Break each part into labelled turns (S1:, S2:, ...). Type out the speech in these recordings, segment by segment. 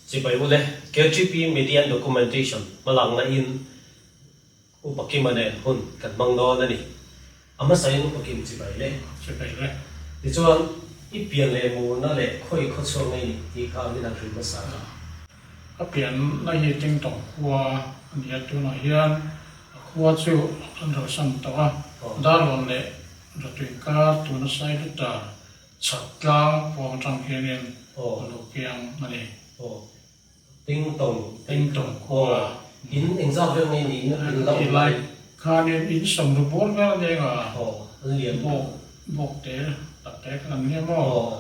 S1: Chibai ule, KGP Media and Documentation hmalakna in Upa Kima nen hun kan hmang dawn a ni. A hmasain Upa Kim chibai le.
S2: Chibai le.
S1: Tichuan, i pian leh murna leh khawi khawchhuak ngei ni tih kha min han hrilh hmasa a.
S2: Ka pianna hi Tingtawng khua a ni a, tunah hian a khua chu an rosan tawh a, Darlawn leh Rawtui kar tuna Sailita chhak tlang pawng atang hianin a lo piang a ni.
S1: Tingtawng
S2: Tingtawng khua.
S1: In engzat vel nge niin in la awm
S2: lai? Khanin in sawmru bawr vel a neng a, bawk bawk te tak te khan an nia maw?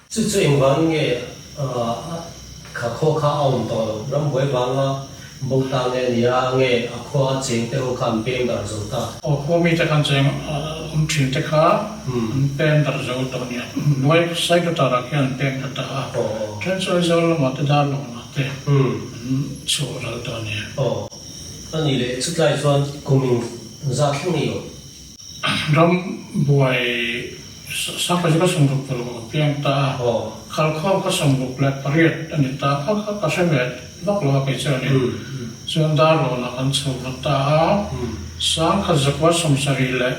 S1: Chu chu engvangin nge kha khaw kha a awm tawh loh? Rambuai vanga bo ta nge a nia nge a khua a cheng te ho kha an peng darh zo ta?
S2: Aw khua mite khan cheng awm thin te kha an peng darh zo tawh nia. Hnuai Saikatara khian an peng ta ta a, then chu Aizawl lamah te Darlawnah te an chhuah ral tawh nia.
S1: Aw a nih leh chutlai chuan kum in zat thleng i awm?
S2: Ram buai Sangha chu ka sawmruk pawh lo piang ta a, khalkhawm ka 68 a ni ta kha kha ka hre ve vak lo a kei chuanin. Chuan Darlawnah kan chho vat ta a, 1975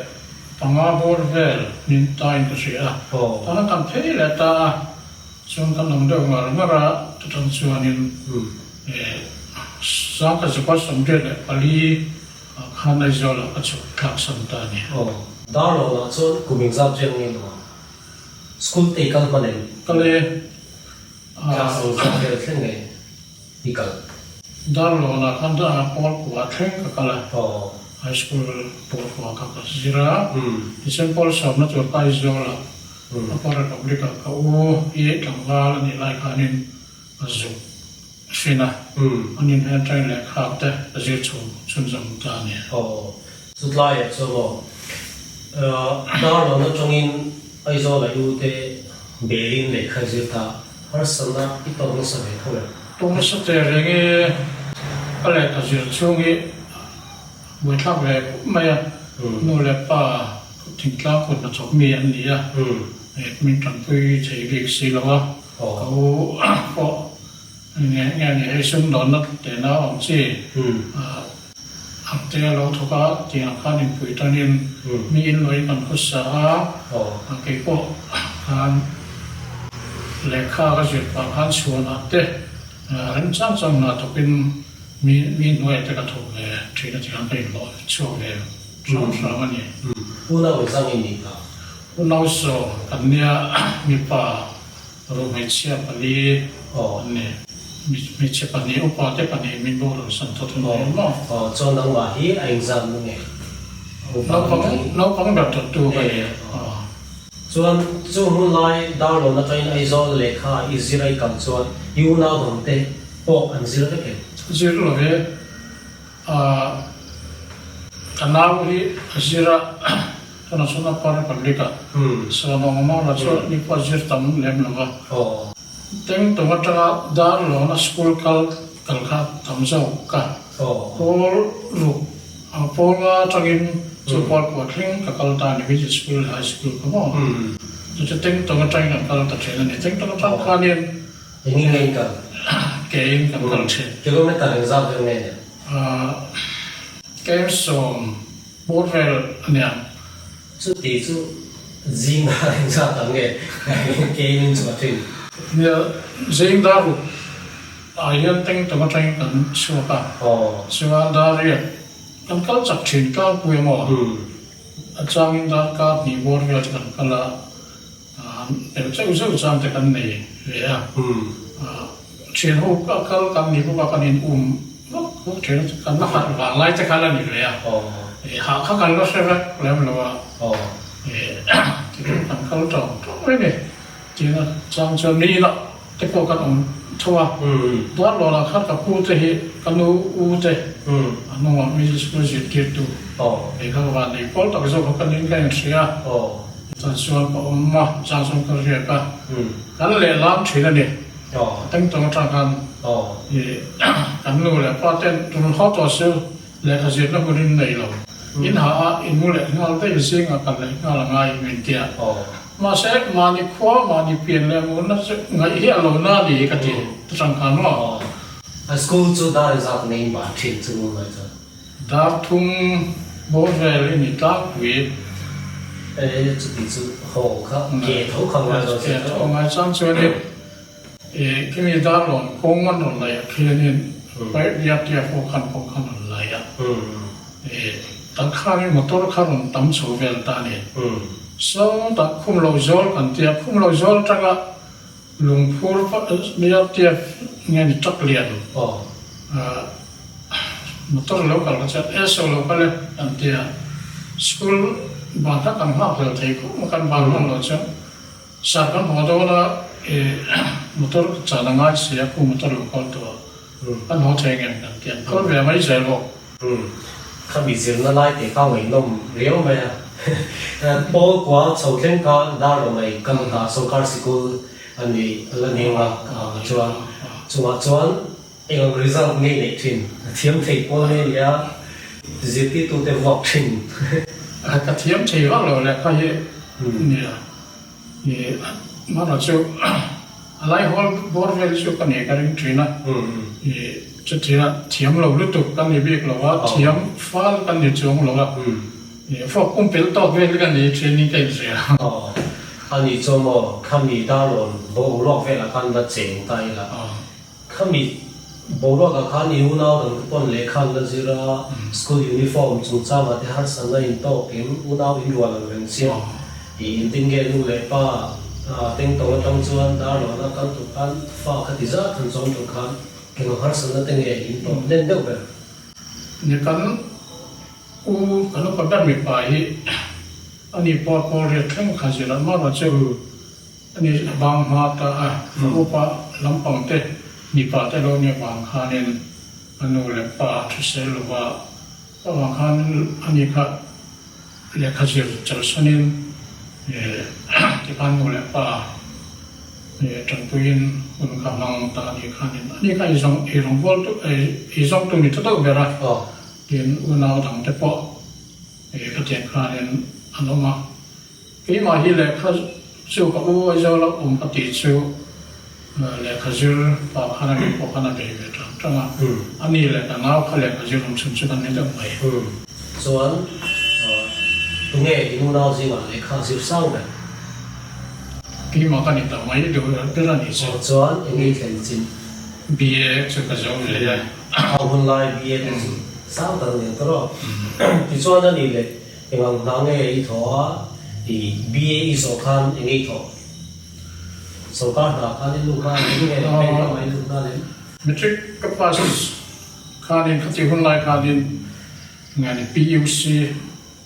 S2: bawr vel min tain ka hria a, tana kan phei leh ta a, chuan kan awm deuh ngar ngar a, chutang chuanin 1984 Khan Aizawlah ka chhuk thlak san ta a ni.
S1: Aw. Darlawnah chuan kum engzat riak nge maw? School te i kal hman em?
S2: Kal e.
S1: Class engzat vel thleng nge i kal?
S2: Darlawnah khan pawl kua thleng ka kal a.
S1: Aw.
S2: High school pawl kua kha ka zir a. Tichuan pawl sawmna tur ka Aizawlah Upper Republic-ah ka u hi tlangval a nih lai khanin a zuk. Hrin a, an inhen ṭain leh khak te ka zir chhung chhunzawm ta a ni.
S1: Aw, chutlaiah chuan maw, Darlawn aṭangin Aizawl a U te belin lehkha i zir ta, harsatna i tawk nasa ve tho em?
S2: Tawk nasa teh reng i, ka lehkha zir chhung hi buaithlak ve khawp mai a, nu leh pa thingtlang kut hnathawk mi an ni a, min ṭanpui thei bik si lo a. Ka u pawh nge nge ni hei sumdawnna tena awm chi ang te a lo thawk a tiang khan inpui tanin mi in lawin kan khawsa a, kei pawh khan lehkha ka zir pah khan chhuanah te remchang chang hna thawkin mi mi hnuaiah te ka thawk ve thin a tiang ka inhlawh chhuak ve hrang hrang a ni.
S1: Unau engzang i nih ta?
S2: Unau sawm kan nia mipa Ru hmeichhia pali an ni. Hmeichhe pahnih, upa te pahnih min boral san tawh thung hle maw?
S1: Aw, chuan nangmah hi a engzat nu nge?
S2: Naupang, naupang ber tawhtu ka ni.
S1: Chuan chu hmun lai Darlawn atangin Aizawl lehkha i zir a i kal chuan i unau dang te pawh an zir vek em?
S2: Zir lo ve. Ka nau hi a zir a, tunah chuan a pa Republic ah sawn a awm a, la chuan ni pawh a zir tam lem lo va. Tengtawng atanga Darlawn a school kal kal kha tam zawk a, pawl ruk pawl nga atangin chu pawl kua thleng ka kal ta a ni, middle school leh high school ka maw. Chu chu Tengtawng atangin kan kal ta thin a ni. Tengtawng atang khanin
S1: Engin nge in kal?
S2: Kein kan kal thin.
S1: Kilometer engzat vel nge nia?
S2: Kem sawm bur vel a nia.
S1: Chuti chu zing dar engzat ang nge kein in chhuah thin?
S2: Nia, zing dar ruk ah hian tengtawng atangin kan chhuak a. Chuan dar riat kan kal chak thin tlangpui a maw? A changin darkar hnih bawr vel te kan kal a. Eng zeuh zeuh chuan te kan nei ve a, thian ho a kal kan ni bawk a, kan in um vak vak thin a, kan la harh vang lai te kha la ni ve a, hah kha kan la hre vek lem lo a, tichuan kan kal tawng tawng mai a ni. Tin a chang chuan mi inah te pawh kan awm tho a, Darlawnah khan ka pu te hi ka nu u te a hnungah middle school zirtirtu kei kha van nei pawl tak zawk kha ka ning ka inhria a. Chuan chuan ka awm a, chang chuan ka riak a, kan lehlam thin a ni. Tengtawng atang khan kan nu leh pa ten tun haw tawh chu lehkha zirna hun in nei lo. In ha a, in mu leh nghal daih zingah kan leh nghal a ngai min tia. Mahse, mahni khua, mahni pian leh murna chu ngaih hi a lo na a ni hi ka ti ta tang khan maw?
S1: A school chu dar engzat nge in ban thin chu ngai chuan?
S2: Dar thum bawr vel i ni tlangpui.
S1: E, chuti chu haw kha ke tho kha ngai dawn
S2: Ke tho ngai chang chuanin e khimi dar rawn kawng an rawn laih ah khianin Biaktia pawh khan kawng khan rawn laih a. E tah khanin motor kha rawn tam chho vel ta a ni. Sawtah khum lo zawl kan tia, khum lo zawl atanga Lungphur Biaktia nge ni tak lian motor lo kal kha chuan e saw lo kal e an ti a, school ban kha kan nghak hlel thei khawp mai kan ban hman loh chuan sir kan haw dawn a i motor chan a ngai si a khu motor lo kal tawh a kan haw thei ngem kan ti a, an kal ve mai zel bawk.
S1: Khami zirna lai te kha ngaihnawm riau mai a. Pawl kua chho thleng kha Darlawnai kal ta sawrkar sikul a ni a la ning a chuan chungah chuan eng ang result ngei neih thin a thiam thei pawl ngei nia zirtirtute vuak thin.
S2: Ka thiam thei vak lo leh kha hi nia. I hmanraw chu a lai hawl bawr vel chu ka nei ka ring thin a, i chutia thiam lo lutuk ka ni bik lo a, thiam fal ka ni chuang lo a, i fawk pumpelh tawk vel ka ni thin in ka inhria.
S1: Aw, a nih chu maw, khami darlawn boruak velah khan la cheng ta ila. Khami boruakah khan i unau dang te pawn lehkha an la zir a, school uniform chungchangah te harsatna in tawkin unau in rual ang reng chiah. I intin nge nu leh pa teng tawng atang chuan darlawna kal tur khan fa kha ti zat han chawm tur khan eng harsatna te nge in tawp hlen deuh ber?
S2: Ni kan u kan upa ber mipa hi ani pawh kawl riat thleng kha zir a, amaherawhchu chu Ani vang hma ta a, ka upa lampang te mipa te lo nia vang khanin ka nu leh pa hrisel lo va, ka vang khanin ani kha lehkha zir chalsanin tikhan nu leh pa tanpuiin hun kha hmang ta ani khanin ani kha ei rawngbawl tu ei zawng tu ni ta deuh ber a, tin unau dang te pawh khatiang khanin an awm a. Keimah hi lehkha chu ka u Aizawl a awm ka tih chu lehkha zir pa khan a nih pawh khan a bei ve tang tang a, a ni leh ka nau kha lehkha zir awm chhun chu kan ni deuh mai.
S1: Chuan tunge i nunau zingah lehkha zir sang ber?
S2: Keimah ka ni ta mai deuh ber a nih chu.
S1: Chuan eng i thlen chin?
S2: BA chu ka zo ve e.
S1: A hun lai BA te chu sang tak a ni ang ta rawh. Tichuan a nih leh Eng ang hna nge i thawh a, i BA i zawh khan eng nge i thawh? Sawrkar hna khan i lut a, eng nge bank lamah i lut nghal em?
S2: Matric ka pass khanin khati hun lai khanin nge ni PUC,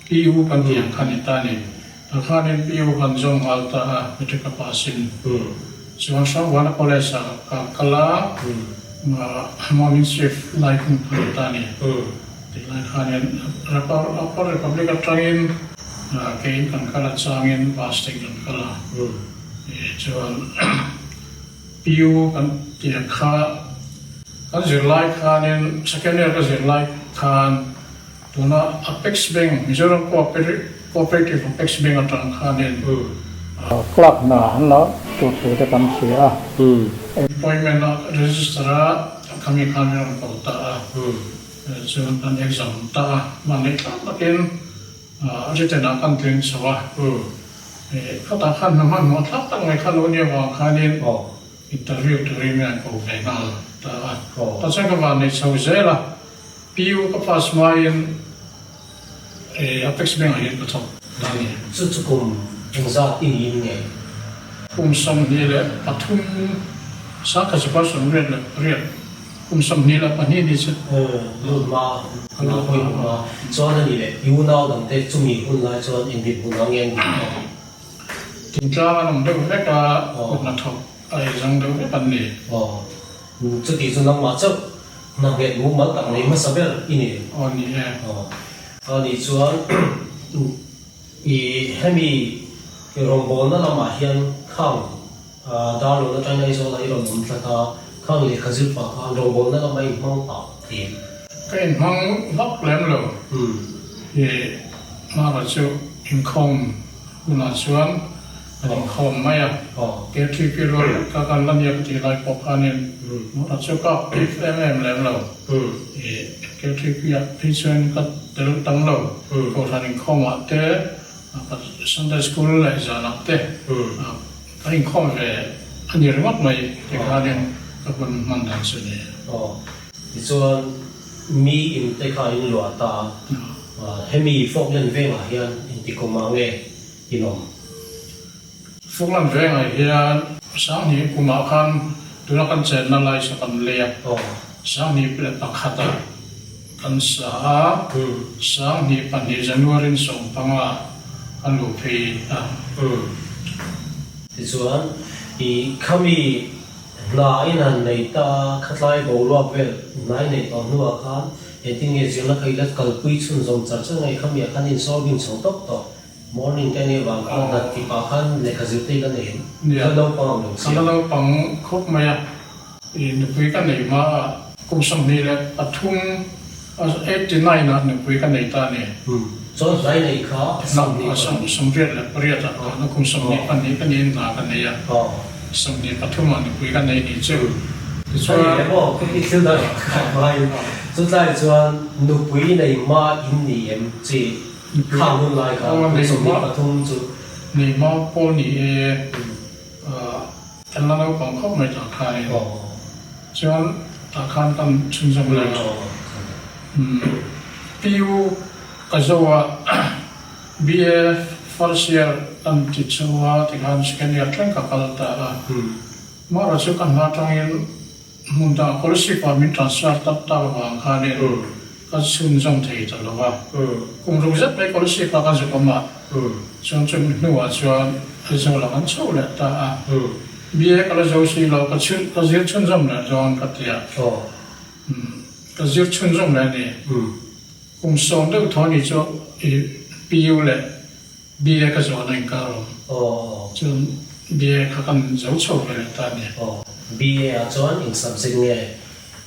S2: PU kan tih ang kha ni ta ni. Tah khanin PU kan zawm nghal ta a, matric ka pass in. Chuan Hrangvana College ah ka kal a, morning shift lai hun kha ni ta ni. Tihlai khanin Upper Republic atangin kein kan kal a changin bus te kan kal a, chuan PU kan tih ang kha kan zirlai khanin second year ka zirlai khan tuna Apex Bank Mizoram Cooperative Apex Bank atang khanin Clerk hna an la tur thu te kan hria a, employment a register a khami khan min rawn ko ta a. Chuan kan exam ta a, mahni tlak takin written ah kan tling chho a, khatah khan hna hmanhmawh thlak tak mai kha lo nia vang khanin interview turin min han ko ve nghal ta a, tah chuan ka van nei chho zel a, PU ka pass hmain Apex Bank ah hian ka thawk ta a ni.
S1: Chu chu kum engzat i niin nge?
S2: Kum 23, 1988. Kum 22 ni chu.
S1: Aw, lut hma, ka lut hawi hma chuan a ni leh i unau dangte chumi hun lai chuan eng dinhmun ang nge an din tawh?
S2: Thingtlang an awm deuh vek a, kut hnathawk a eizang deuh vek an ni.
S1: Aw, chuti chu nangmah chauh hna nghet mumal tak nei hmasa ber i ni.
S2: Aw ni e.
S1: Aw, a nih chuan i hemi rawngbawlna lamah hian khang Darlawn atangin Aizawlah i rawn awm tlat a, khang lehkha zir pah khan rawngbawlna lamah i inhmang pah em?
S2: Ka inhmang vak lem lo. I hmara chu inkhawm hunah chuan Kan inkhawm mai a, KTP rual ka kan la nia ka tih lai pawh khanin a chu ka active em em lem lo. KTP ah phei chuan ka tel tam lo. Kohhran inkhawmah te, Sunday school leh zanah te kan inkhawm ve a ni ringawt mai tikhanin ka hun hman dan chu ni.
S1: Tichuan mi in te kha in luah ta a, hemi Falkland vengah hian inti kum ah nge in awm?
S2: Falkland vengah hian Sanghnih kumah khan tuna kan chenna lai sa kan lei a, 2001 ah kan sa a, 2002 January 15 kan luh phei a.
S1: Tichuan i khami Hna in han nei ta a, khatlai boruak vel hnai neih tawh hnuah khan engtin nge zirna kha i la kalpui chhunzawm char char nge khamiah khan in sawr bing chho tawp tawh. Morning te nih avang khan hna ti pah khan lehkha zir te i la nei em? I la naupang ang lo
S2: sia. Ka la naupang khawp mai a, i nupui ka nei hma a, kum 23, 89 ah nupui ka nei ta a ni.
S1: Chuan hnai nei kha 28.
S2: 88 ah tawhna kum 22 ka niin hna ka nei a, 23 ah nupui ka nei ni chu.
S1: Tichuan. Ani leh maw i thil dang kha hmain chutlai chuan nupui nei hma in ni em chi khang hun lai kha kum 23 chu.
S2: Nei hma pawh ni e, kan la naupang khawp mai tah khanin chuan tah khan kan chhunzawm leh lo. PU ka zo a, BA first year kan ti chu a tikhan second year thleng ka kal ta a. Mahra chu ka hna atangin hmun dangah scholarship ah min transfer tak tak avang khanin ka chhunzawm thei ta lo a. Kum ruk zet mai scholarship ah ka zuk awm a, chuan chumi hnuah chuan Aizawl ah kan chhoh leh ta a. BA ka la zo si lo, ka chhun ka zir chhunzawm leh dawn ka ti a. Ka zir chhunzawm leh a ni. Kum 10 deuh thaw ni chu i PU leh BA ka zawhna inkar awm. Chuan BA kha kan zo chho ve leh ta a ni.
S1: BA ah chuan eng subject nge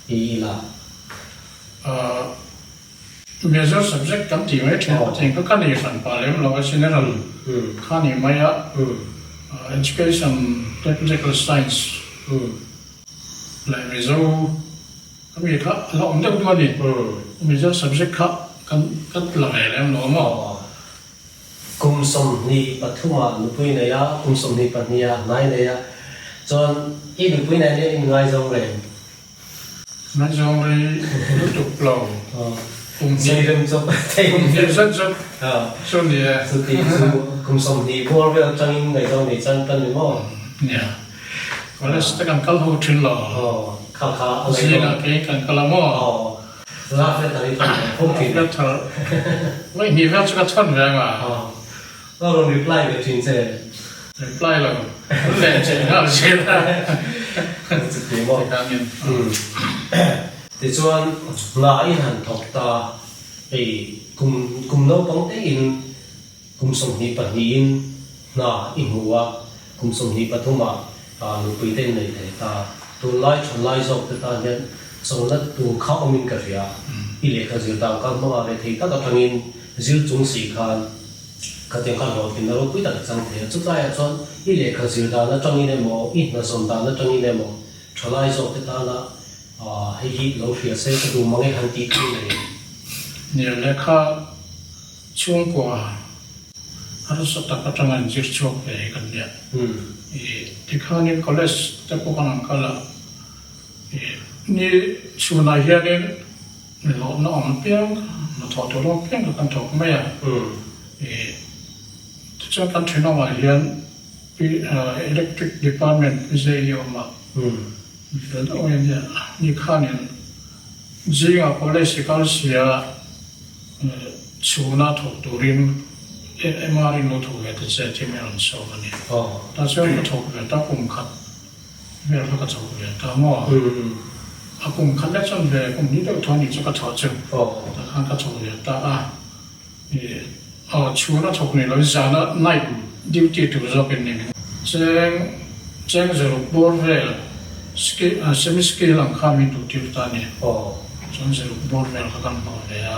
S1: i i la?
S2: Major subject kan tih mai thin a, thing kha ka nei hran pah lem lo a, general kha ni mai a, education, technical science leh Mizo ka mi kha a la awm deuh duh a ni. Major subject kha kan ka la ve lem lo a maw?
S1: Kum 23 ah nupui nei a, kum 22 ah hnai nei a, chuan i nupui nen hian in ngaizawng reng?
S2: Ngaizawng rei lutuk lo. Kum hnih kum hnih zet zet chu ni e.
S1: Chuti chu kum 20 bawr vel atangin ngaizawng nei chan tan ni maw?
S2: Nia. College te kan kal ho thin lo.
S1: Aw, kha kha
S2: a ngaihawm. Zingah kei kan kal a maw?
S1: Aw, love letter i thawn ve fo thin.
S2: Love letter vaihnih vel chu ka thawn ve anga.
S1: Aw, ka rawn reply ve thin che.
S2: Reply lo, an leh che nghal zel a.
S1: Chuti maw? Tichuan, hna in han thawk ta, hei kum kum naupang tein kum 22 in hna i hmu a, kum 23 ah nupui te in nei thei ta. Tunlai thalai zawk te tan hian chona tur kha awmin ka hria. I lehkha zir dan kal hmangah leh thei tak atangin zir chung si khan khatiang khan hlawhtlinna ropui tak i chang thei a. Chutlaiah chuan i lehkha zir dan atangin emaw, i hna zawn dan atangin emaw thalai zawk te tana hei hi lo hria se ka duh mang e han tih thei nei.
S2: Nia, lehkha chhungkua harsa tak atanga inzir chhuak ve hi kan nia. Tikhanin college te pawh kan han kal a, ni chhunah hianin hlawhna awm apiang, hnathawh tur awm apiang kha kan thawk mai a. Tichuan kan thenawmah hian Electric Department zai awm a, fel deuh mai a nia. Ni khanin zingah college i kal sia chhuna thawk turin MR in lo thawk ve ta che tih mai a rawn sawm a ni. Tah chuan ka thawk ve ta kum khat vel kha ka thawk ve ta maw? A kum khat leh chuan ve kum hnih deuh thaw a nih chu ka thawh chu. Tah khan ka thawk ve ta a. Chhuna thawk ni lo zana night duty tur zawk in ni. Cheng cheng zaruk bawr vel semi skill ang kha min duh tir ta a ni. Chuan zaruk bawr vel kha kan hlawh ve a,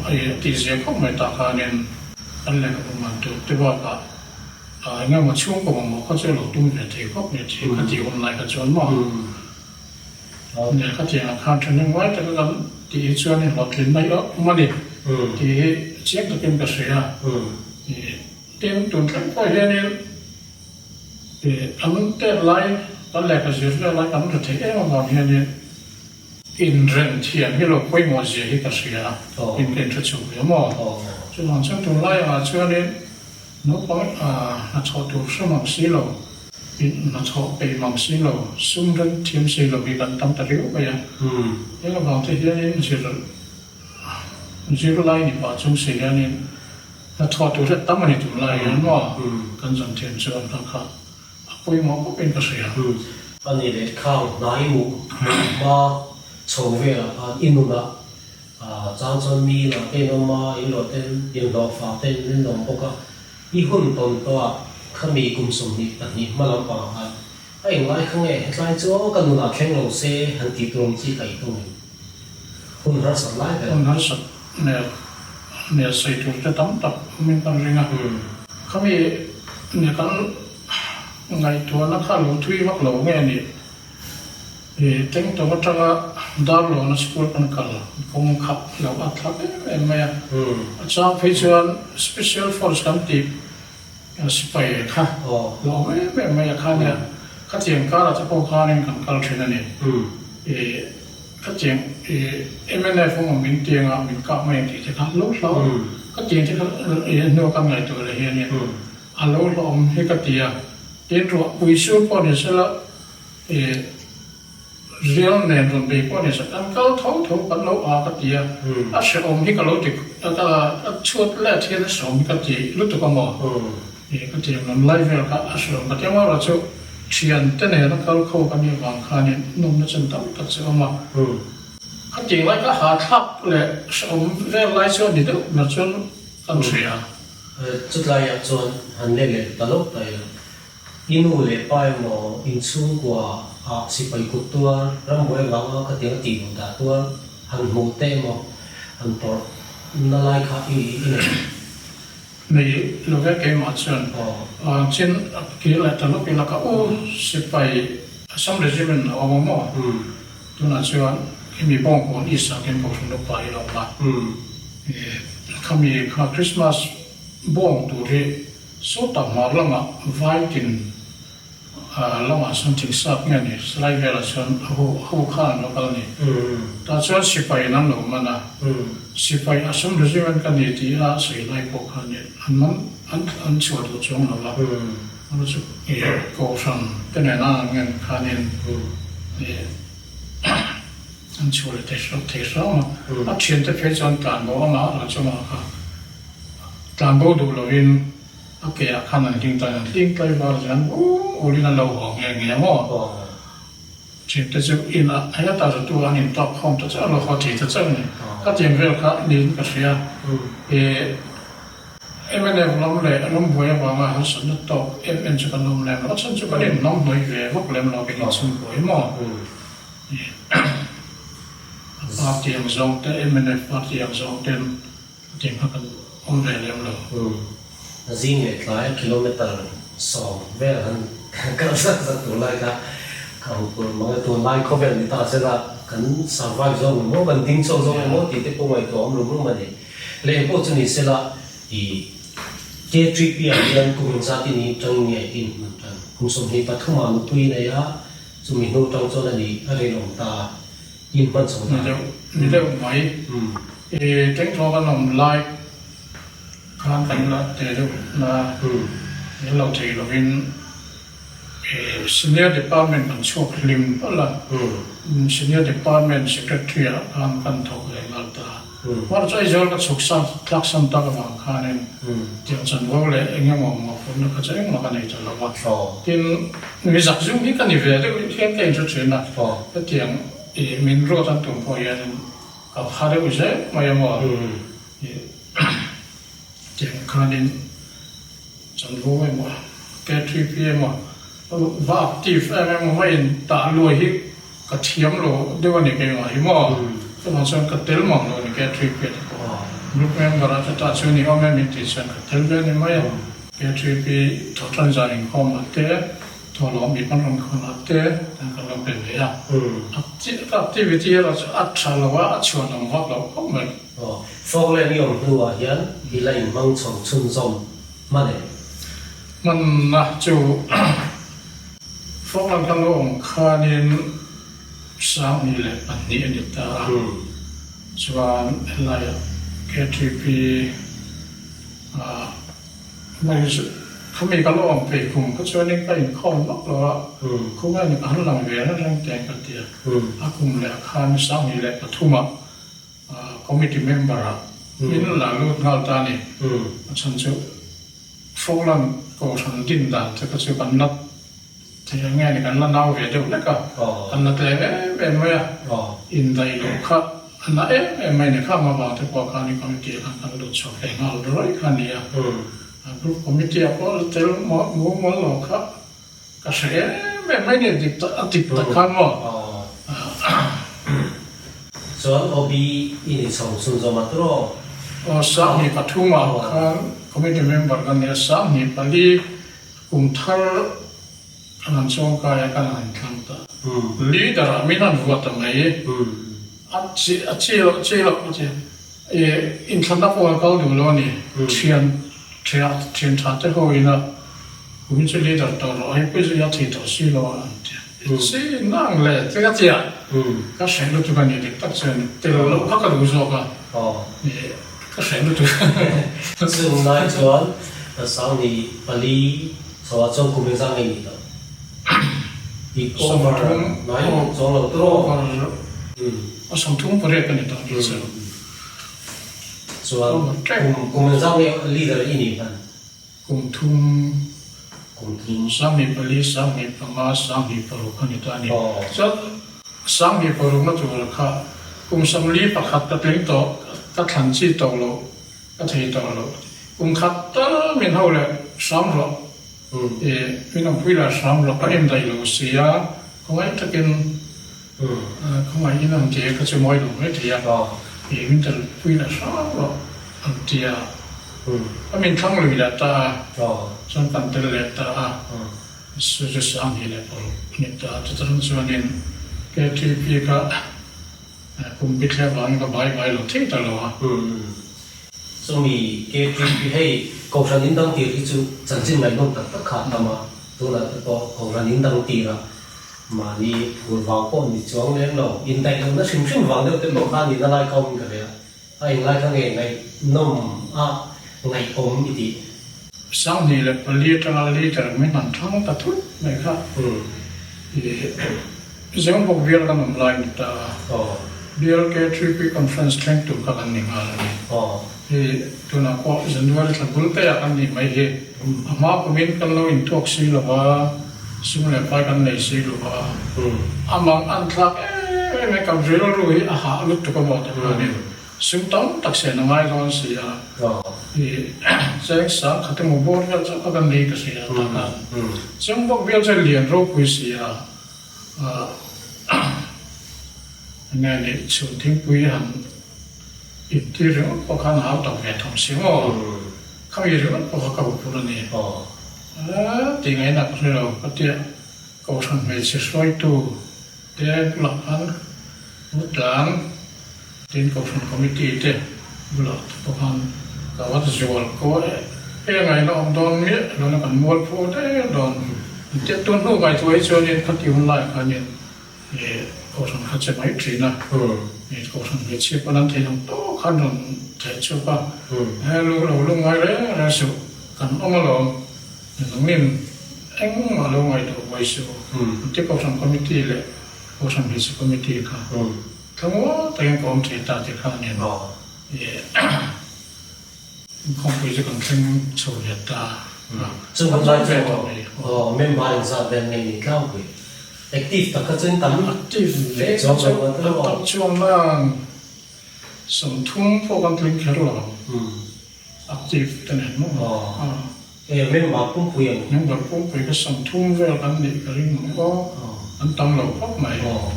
S2: a tihzia khawp mai tah khanin kan lehkhabu man tur te bakah. Eng emaw chhungkaw mamawh kha chu lo tum ve thei khawp mai tih ka tih hun lai kha chuan maw nia ka tih ang khan thahnem ngai taka kan tih hi chuan i hlawhtlin mai awm a ni tih hi chiang takin ka hria a. Tin, tun thleng pawh hianin an tet lai kan lehkha zir vel lai kan hre thei em avang hianin inren thiam hi lo pawimawh zia hi ka hria a, in ka inhre chhuak ve maw? Chuvang chuan tunlai angah chuanin naupang hnathawh tur hre mang si lo, hnathawh peih mang si lo, sum ren thiam si lo hi kan tam ta riau mai a. Heng avang te hianin zir zirlai ni pah chung si hianin Hnathawh tur hi tam a ni tum lai hian maw kan zan thiam chuan kha kha a pawimawh khawpin ka hria.
S1: A ni leh khang hnai muh hmuh hma chho velah khan i nunah chang chuan mi inah te in awm a, in rawh ten inhlawh fah te in awm bawk a, i hun tawn tawhah khami kum 22 hma lampangah khan a englai kha nge hetlai chu ka nunah thleng lo se han tih tur awm chi ka i tum em? Hun harsat lai ber.
S2: Hun harsat hmel hmel sawi tur te tam tak awmin kan ring a. Khami nia kan ngaihtuahna kha lo thui vak lo nge ni? I Tengtawng atanga Darlawna school kan kal kawng kha lo at thlak em em mai a. A chang phei chuan Special Force kan tih sipai kha lo awm em em mai a kha nia. Khatiang karah te pawh khanin kan kal thin a ni. I Khatiang i mnf awm min tianga min kap mai ang tih te kha lo hlau ka tiang te kha i hnu kan ngaihtuah leh hianin a lo hlauhawm hi ka ti a. Tin ruah pui sur pawh ni sela i rial nen rawn bei pawh ni sela kan kal tho tho kan lo a ka ti a. A hrehawm hi ka lo ti a chhuat let hian a hrehawm hi ka ti lutuk a maw. I ka ti ang lam lai vel kha a hrehawm ka ti ang erawh chu thiante nena kal kho ka nih vang khanin nawmna chan tam tak chu a awm a. Khatiang lai kha hahthlak leh hrehawm vel lai chu a ni deuh ber chuan kan hria.
S1: Chutlaiah chuan han let leh ta lo ta ila, i nu leh pa emaw inchhungkua ah sipai kut tuar rambuai vanga khatiang a tih duh dah tuar han hmuh te emaw han tawrh na lai kha i nei.
S2: Nei lo ve keimah chuan chin a kir leh ta lawk ila ka u sipai Assam Regiment a awm a maw? Tunah chuan khimi Bawngkawn East ah khian Kohhran upa hi a awm a. Khami kha Christmas bawng tur hi sawtah hmar lamah Vaitin Lamah chuan thingsak nge ni salai velah chuan a hu a hu khan an lo kal a ni. Tah chuan sipai in an lo man a, sipai Assam Regiment ka ni tih a sawi lai pawh khan an man an an chhuah duh chuang lo va, ano chu ih kohhran te nena an ngen khanin ih an chhuah leh thei hrang thei hrang a, a thiante phei chuan tlanbo anga a lo chungah kha tlanbo duh lovin. A ke ah khan an hling tlai, an hling tlai var hian ul in an lo haw nghe nghe maw? Thin te chu in ah hetah zatu an in talk khawm ta chiah lo haw thei ta chiah a ni. Ka tiang vel kha niin ka hria. I mnf lam leh rambuai avanga harsatna tawk em em chu kan awm lem lo. A chhan chu kan in hnam hnawih ve vak lem lo kan inchhungkaw hi maw? A party ang zawng te mnf party ang zawng ten Tiang kha kan awm ve lem lo.
S1: Umm. Zing leh tlai kilometer 10 vel han kal zak zak tur lai kha ka hmu tur mang e. Tunlai khawvel ni ta sela kan survive zawng emaw kan ding chhuak zawng emaw tih te pawh ngaihtuah awm rum rum a ni. Leh engpawh chu ni sela i K3P ah hian kum engzat i ni tang nge i inhman tan? Kum 23 ah nupui i nei a, chumi hnu tang chuan a ni a rinawm ta a. In hman chho
S2: ta. Ni deuh mai. I tengthaw kan awm lai khan kan la te deuh na min lo thei lovin i senior department kan chhuak hlim palh a, senior department secretary ah khan kan thawk leh nghal ta. Hmar chu Aizawl ka chhuk san tlak san tak avang khanin tiang chanvo leh eng emaw mawhphurhna kha chu engmah ka nei ta lo va. Tin, mi zak zum hi ka ni ve deuh hian ka inhre thin a, hetiang i min ruat an tum pawh hianin ka pha deuh zel mai a maw? Tiang khanin chanvo emaw K3P emaw va active em emaw va in tah luai hi ka thiam lo deuh a ni keimah hi maw? Chuvang chuan ka tel mang lo a ni K3P te pawh. Group member ah te tah chuan i awm em in tih chuan ka tel ve a ni mai a. KTP thawhtan zan inkhawmah te, thawhlawm mi kan rawn khawnah te kan kan lo pe ve a. Ka activity erawh chu a tha lo a, a chhuan awm vak lo khawp mai.
S1: Aw, Falkland i awm hnuah hian i la inhmang chho chhunzawm hman em?
S2: Hmanna chu Falkland kan lo awm khanin 2002 a ni ta a, chuan helaiah KTP Khami ka lo awm peih kum kha chuanin ka inkhawm vak lo a, khawngaiin ka han lang ve reng reng teng ka ti a. A kum leh khan 2003 ah committee member ah min la lut nghal ta a ni. A chhan chu Falkland Kohhran din dan te kha chu kan la thei ang nge ni kan la nau ve deuh hlek a, kan la tlem em em mai a, indaih loh kha a na em em mai ni khang avang te pawh khan committee ah khan kan lut chhuak ve nghal rawih kha a ni a, group committee ah pawh la tel mumal lo kha ka hre em em mai ni dik tak a dik tak khan maw.
S1: Chuan OB i ni chho chhunzawm a turaw?
S2: Aw 23 ah khan committee member ka ni a, 24 Kum thar kan han chawngkai a, kan han thlang ta. Leader ah min han vuah ta mai. A chi a chi loh chi loh ka ti. I inthlanna pawh a kal duh lo a ni. Thian thian thian tha te ho ina kum chu leader tawh rawh hei pawh chu a thei tawh si lo a an ti. Chi nang le che ka tia. Ka hreh lutuk a ni dik tak chuan tel loh kha ka duh zawk a. Ka hre lutuk.
S1: Chung lai chuan 24 chhoah chuan kum engzah nge ni tawh? I over nai chuang lo tur aw.
S2: A 38 ka ni tawh ni chu.
S1: Chuan kum kum engzah nge leader i nih hman?
S2: Kum thum.
S1: Kum thum.
S2: 24, 25, 26 ka ni ta a ni. Chuan 26 na tur kha kum 41 ka tling tawh, ka thlan chi tawh lo, ka thei tawh lo. Kum khat tal min ho leh hram rawh, i min awmpui leh hram rawh, ka indaih lo si a, khawngaih takin khawngaih in an ti a, ka chu mawi lo mai thei a, i min telpui leh hram rawh an ti a. Ka min thlang lui leh ta a, chuan kan tel leh ta a. Chu 26 a ni ta. Chutah chuanin KTP kha kum bithliah vangin ka bai bai lo thei ta lo a.
S1: Chumi KTP hei Kohhran in dang tir hi chu chanchin ngaihnawm tak tak kha a tam a, tunah te pawh Kohhran in dang tirah mahni phur vang pawh ni chuang lem lo, indaih lohna hrim hrim vang deuh te pawh kha a nihna lai kha awmin ka hria. A englai kha nge ngaihnawm a ngaihawm i tih?
S2: 24 atanga liter min han thlang ta thut mai kha i Zengvawk bial kan awm lai ni ta a, bial K3P Conference thleng tur kha kan ni nghal a ni. Hei tunah pawh January thla bul te ah kan nih mai hi. A hma kumin kan lo intuak si lo va, sum leh pai kan nei si lo va, amang an thlak em em e, kan rilru hi a hah lutuk a maw ti khanin sum tam tak sen a ngai dawn si a, i cheng sang khat emaw bawr vel chauh kha kan nei ta si a, tah khan cheng bawk vial chu lian ropui si a, enge nih chhun thingpui han Intir ringawt pawh khan hau tak ve thawm si maw? Khami ringawt pawh kha ka hupur a ni. Tih ngaihna ka hre lo ka tia Kohhran hmeichhe hruaitu te bulah khan Mutlan tin Kohhran Committee te bulah te pawh khan ka va zual ko e. He ngaihna awm dawn miah lo na kan mualphu der dawn. Tia tun hnu ngaihtuah hi chuanin khati hun laiah khanin Kohhran kha che mai thin a, Kohhran hmeichhia pawn an theih ang tawk khan rawn theh chhuak a, he lu lo lu ngai reng reng suh, kan awm alawm, nangin engmah lo ngaihtuah buai suh, an ti Kohhran Committee leh Kohhran Hmeichhe Committee kha thlamual takin ka awm thei ta tih kha nen Inkhawmpui chu kan thleng chho ve ta a.
S1: Chu hun lai chu aw member engzat vel nge ni tlangpui? Active tak kha chuan tam
S2: Active
S1: leh chuang lo a tawh.
S2: Tam chuang nan 30 pawh kan tling kher lo ang. Active te nen maw?
S1: Aw. Member pumpui ang.
S2: Member pumpui kha 30 vel kan nih ka ring ang aw. An tam lo khawp mai.
S1: Aw.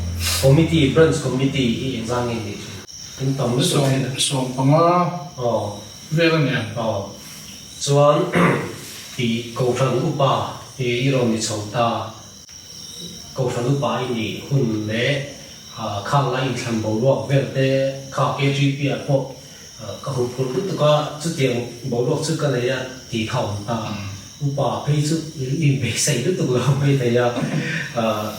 S1: Committee, branch committee hi engzat nge ni thin? In tam lutuk thin a.
S2: 15 vel a nia.
S1: Aw. Chuan. I Kohhran upa i rawn ni chho ta. Kohhran upa i nih hun leh khang lai inthlan boruak vel te kha KGP ah pawh ka huphurh lutuk a, chutiang boruak chu ka nei a tih kha a awm ta. Upa phei chu i inbeihsaih lutuk lo mai thei a,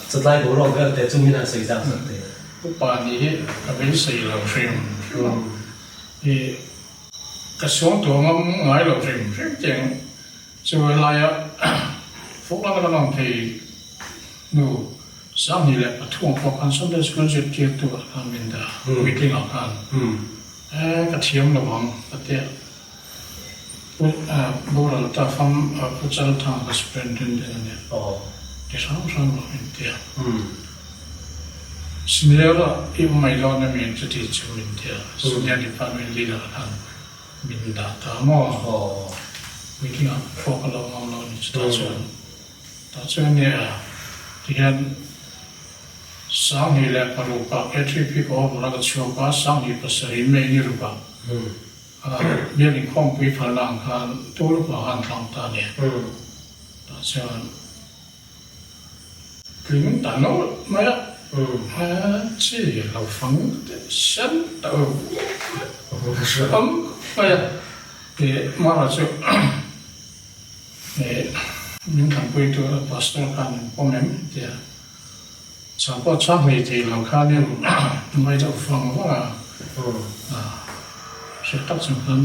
S1: chutlai boruak vel te chu min han sawi zak zak thei.
S2: Upa nih hi ka beisei lo hrim hrim a, i ka suangtuah ngam ngai lo hrim hrim tiang Chu laia Falkland kan awm thei hnu 2003 pawh khan Sunday School zirtirtu ah khan min dah a, puitling ah khan e ka thiam lo ang ka tia Pu boral ta fam Pu Chalthang ka superintendent a nia ti hrang hrang lo min tia Senior ah i awm mai dawn emi chuti chu min tia Senior department leader ah khan Min dah ta maw? Puitling ah pawh ka lo ngam lo ni chu tah chuan tah chuan nge a tihian 2006 ah KTP ka over a ka chhuak a 2007 May ni ruk ah bial inkhawmpui phalna ang khan Tuluk ah khan thlang ta a ni tah chuan Tling ta nawlh mai a, he chi lo fang teh sen ta u hram mai a, tih mara chu min thanpui tur pastor khan min pawm em tia chhang pawh chhang hlei thei lo khanin mai deuh vang vang a, hre tak chung khan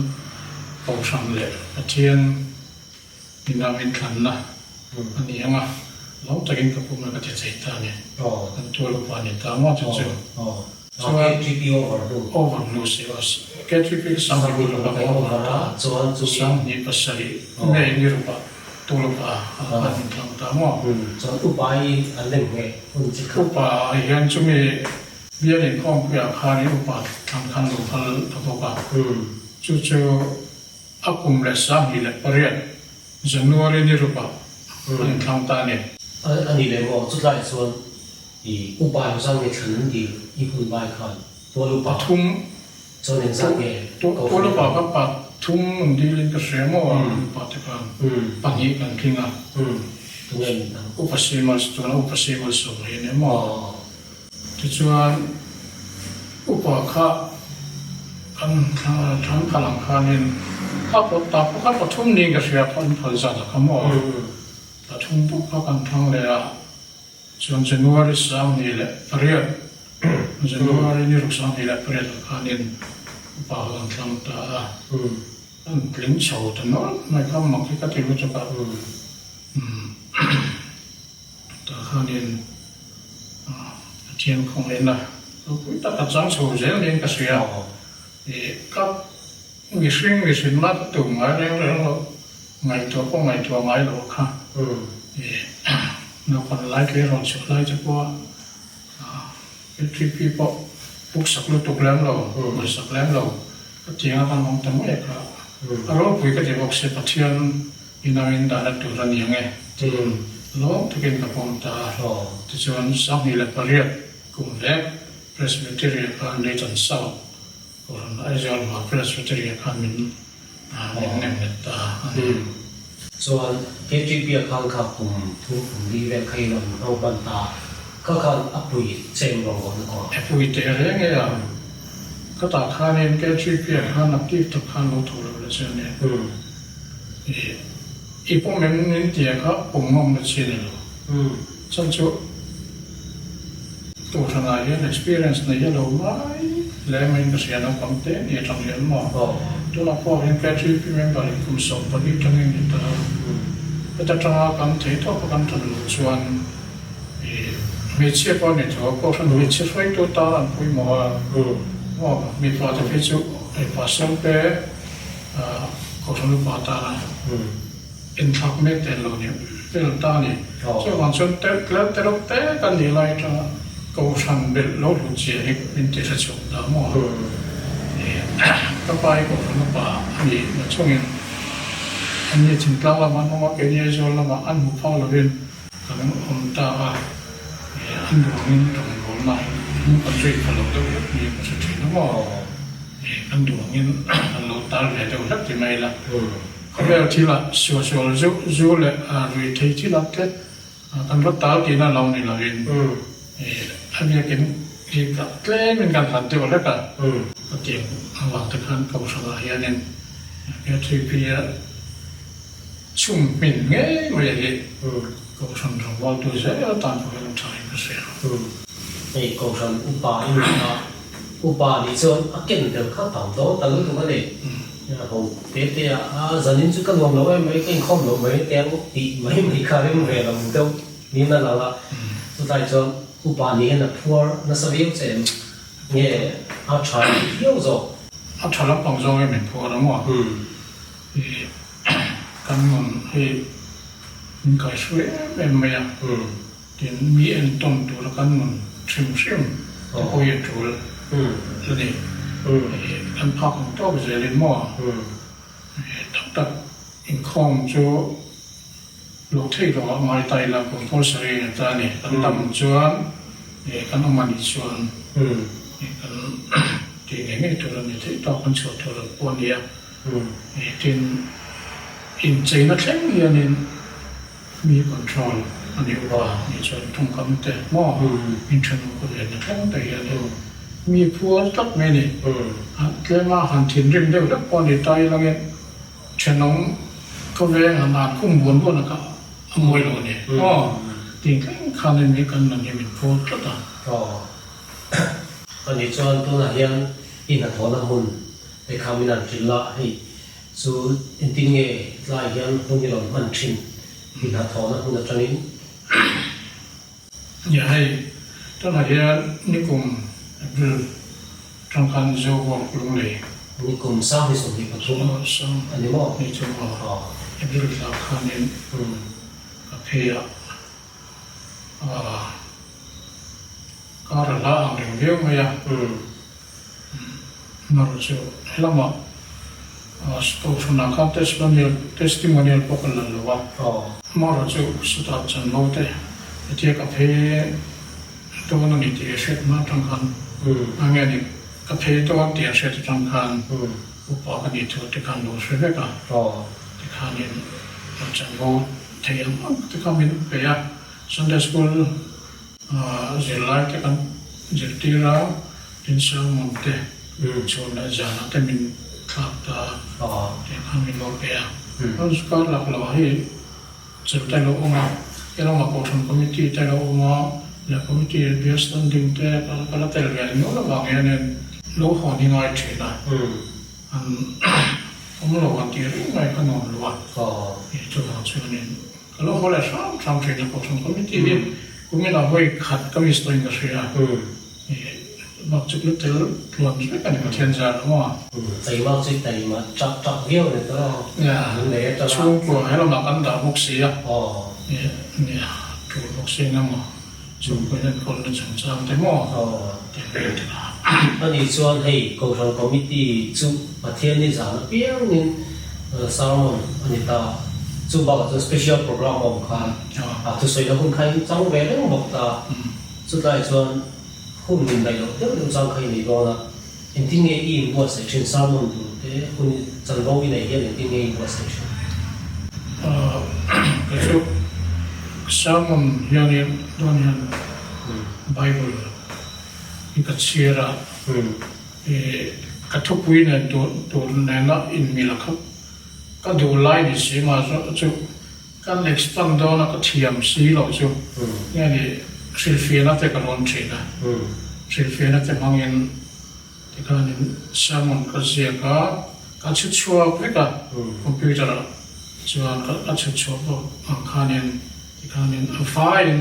S2: Kohhran leh Pathian Ina min thlanna a ni ang a, lawm takin ka pumna ka ti thei ta a ni. Kan tual upa a ni ta maw chu chu.
S1: Chuan KTP over hnu.
S2: Over hnu si aw. KTP ka 2006 a over a, 2007 May ni ruk ah tual upa a an inthlang ta maw.
S1: Chuan upa i an lem nge hun chi kha.
S2: Upa ah hian chumi bial inkhawmpui ah khanin upa thlang khan lo kal ta bawk a. Chu chu. A kum leh 2008 January ni rukah an inthlang ta a ni.
S1: A nih leh maw, chutlaiah chuan i upa eng zat nge thlan an dil i hun lai khan tual upa
S2: Pathum
S1: chuan eng zat nge
S2: ko Tual upa kha pathum an dilin ka hria maw an upa te khan pahnih kan tling a.
S1: Tunge min dang?
S2: Upa Simal tuna Upa Simal sawm hi a ni maw? Tichuan, upa kha kan thlan khalh ang khanin a pawt ta pawh kha pathum niin ka hria a, an phal zat a kha maw? Pathum pawh kha kan thlang leh a, chuan January 28, January ni ruk 28 ah khanin upa kha kan thlang ta a, an tling chho ta nawlh mai kha mak hi ka ti lutuk a. Tah khanin Pathian khawngaihna ropui tak a chang chho zel niin ka hria. Ih ka mihring mihrin la ka tum ngai reng reng lo, ngaihtuah pawh ngaihtuah ngai lo kha. Ih naupang lai tle rawn chhuah lai te pawh a LTP pawh buk sak lutuk lem lo, ngaihsak lem lo ka ti anga kan awm ta mai kha. A ropui ka ti bawk si Pathian Inangin dahna tur a ni ang e tiin lawm takin ka pawm ta a. Tichuan 2008 kum vek Presbytery khan Leighton South Kohhran Aizawl hma Presbytery khan min min nemnet ta a ni.
S1: Chuan KTP-a khan kha kum thum kum li vel kha in an hmang hman ta a, kha khan a pui cheng rawngbawlna kawngah.
S2: A pui teh reng e a, ka tah khanin KTP-a khan active tak khan lo tho lo la che a ni. I pawm em min tia kha pawm ngam na chi ni lo. Chan chu Kohhranah hian experience nei a lo ngai hle maiin ka hria naupang te ni atang hian maw. Tunah pawh hian KTP member in kum 14 tangin ni ta a. Heta tanga kan thei tawp a kan tan loh chuan i hmeichhia pawh a ni tho a, Kohhran hmeichhia hruaitu tan an pawimawh a maw mipa te phei chu pasal te Kohhran upa tana inthlak mek te an lo ni vel ta a ni. Chuvang chuan tlem te reuh te kan nih lai atanga Kohhran belh lo hlut zia hi min ti hre chhuak ta maw? Ka pa hi Kohhran upa a nih na chungin an ni thingtlang lamah an awm a, keini Aizawl lamah an hmu phak lovin kan awm ta a, an duangin rawngbawlna hi kan zui pha lo deuh hlek niin ka hre thin a maw? Kan duh angin kan lo tal ve deuh hlek ti mai ila. Khawvel thila suahsual zeuh zu leh rui thei thila te kan va tal tihna lo ni lovin a biakin hi tlemin kan hlat deuh hlek a, a tiang avang te khan Kohhranah hianin K3P-a chhum hmin ngei mai hi Kohhran rawngbawltu zel tan pawh hian a tha in ka hria.
S1: Hei Kohhran upa i ni a, upa nih chuan a ken tel kha tam dawn ta lutuk a ni. Ho te te a, a zanin chu ka nuam lo em mai, ka inkhawm lo mai te ang tih mai mai kha rem ve lo deuh niin a lang a. Chutlai chuan upa nih hian a phuar nasa viau che em? Nge a tha viau zawk?
S2: A tha lampang zawng em min phuar ang aw? I kan nun hi min kaihruai em em mai a, tin mi entawn tura kan nun hrim hrim te pawh hi a tul a ni. I kan phak ang tawk zelin maw tak tak inkhawm chu lo theih lo ah ngai ta ila compulsory a ni ta a ni. Kan dam chuan kan awm a nih chuan kan tih ngei ngei tur a ni theih tawk kan chhuah tur pawh a ni a. Tin, incheina thleng hianin mi control a nih upa nih chuan tawngkam te maw inthenawm ka venna thleng te hianin mi phuar tlat mai a ni. Tlema han thinrim deuh hlek pawh a ni ta ilangin thenawm ka veng han an khum buan buan a kha a mawi lo a ni maw tih thleng khanin mi kan nun hi min phuar tlat a.
S1: Aw. Ani chuan tunah hian i hnathawhna hmun Hei kha min han hrilh la, hei chu engtin nge tlai hian hun i rawn hman thin i hnathawhna hmun atangin?
S2: Nia hei, tunah hian nikum April atang khan Zo Work Lunglei.
S1: Nikum 2023 a ni maw?
S2: Ni chu aw, April thla khanin ka phei a, kar a hla ang reng viau mai a. Hmar chu helamah Kohhranah khan testimonial pawh ka la lo a, Hmar chu sutah chanvo te hetia ka phei dawn a ni tih a hriat hma atang khan a nge ni ka phei dawn tih a hriat atang khan upa ka nih thu te khan lo hre vek a, tikhanin chanvo thei ang ang te kha min pe a, Sunday school zirlai te kan zirtir a. Insermon te chhun leh zanah te min thlak ta tih kha min lo pe a. Kar lak lo hi chil te lo awm a, he lamah Kohhran Committee te lo awm a, leh Committee bial standing te ka la tel ve nual avang hianin lo hawn hi ngai thin a, an awm lo an tih reng mai kha nuam lo a, chuvang chuanin ka lo haw leh hram hram thin a Kohhran Committee hi kumin ah vawi khat ka miss tawhin ka hria a. Bak chu ka tel tluan vek a ni Pathian zar a maw?
S1: Taima chu taima chak chak viau a ni tawh a, min nei atanga.
S2: Chhungkua he lamah kan dah bawk si a, nia tul bawk si eng emaw chhungkua in enkawlna chungchang te maw tih vel te kha.
S1: Ani chuan hei Kohhran Committee chu Pathian ni zan apiangin sermon a ni ta, chu bakah chuan special program a awm khan a thusawina hun kha in chang ve reng bawk ta. Chutlai chuan hun min daih loh deuh deuh chang kha i nei dawn a, engtin nge i inbuatsaih thin sermon tur te hun chanvo i neih hian engtin nge i inbuatsaih thin?
S2: Kei chu sermon hianin dawn hian Bible hi ka chhiar a, ka thupui nen tur nena inmil a kha ka duh lai ni si mah chu Kan expand dawn a ka thiam si loh chu nge ni hrilhfiahna te ka rawn thin a, hrilhfiahna te hmangin tikhanin sermon ka ziak a, ka chhu chhuak vek a computer ah chuan ka chhu chhuak bawk ang khanin tikhanin a vaiin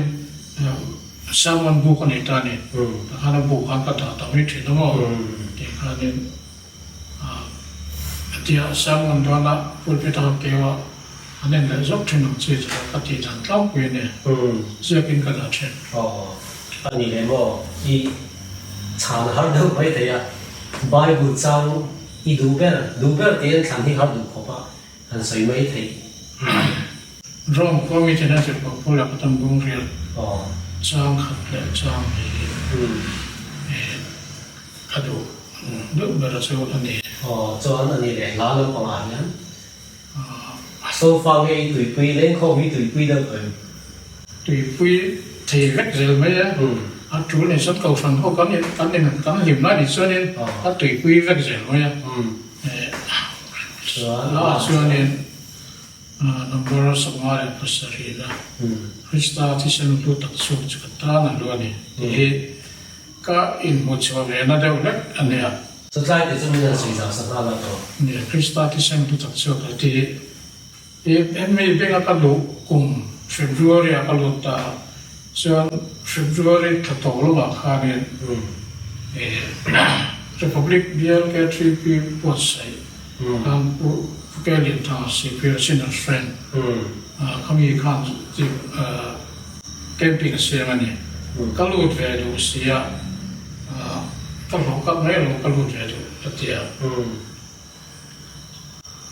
S2: sermon book a nei ta a ni, takhan a book khan ka dah ta mai thin a maw tikhanin. Tia sermon dawna pulpit a ka keu a, an en leh zawk thin ang chi chu ka tih dan tlangpui a ni. Ziakin ka dah thin.
S1: Aw, a ni leh maw? I chhan har deuh mai thei a, Bible chang i duh ber, duh ber tih an thlan hi har duh khawp a, han sawi mai theih.
S2: Rome khua mite hian tirhkoh Paula ka tam bung rial chang khat leh chang hi ka duh deuh ber chu a ni.
S1: Aw, chuan a ni leh hla lampangah hian. Sofa nge i tuipui lengkhawm hi tuipui deuh em?
S2: Tuipui thei vek zel mai a, a tul ni chuan kohhran ho kan kan in kan hlim lai ni chuanin a tuipui vek zel mai a. Chuan chuanin number 57 na Krista thisen hlu tak chhuak chu ka tan a hlu a ni tih hi ka inhmuhchhuah ve na deuh hlek a nia.
S1: Chutlai te chu min han sawi zau sa nghal a tawh.
S2: Nia, Krista thisen hlu tak chhuak a tih hi Hemi benga ka luh kum February ah ka lut ta a, chuan February thla tawh lamah khanin Republic BLK3P buatsaih khan Pu Ke Lianthanga CP Senior Friend khami khan camping a siam a ni. Ka lut ve duh si a, ka hlawh kap mai lo ka lut ve duh ka ti a.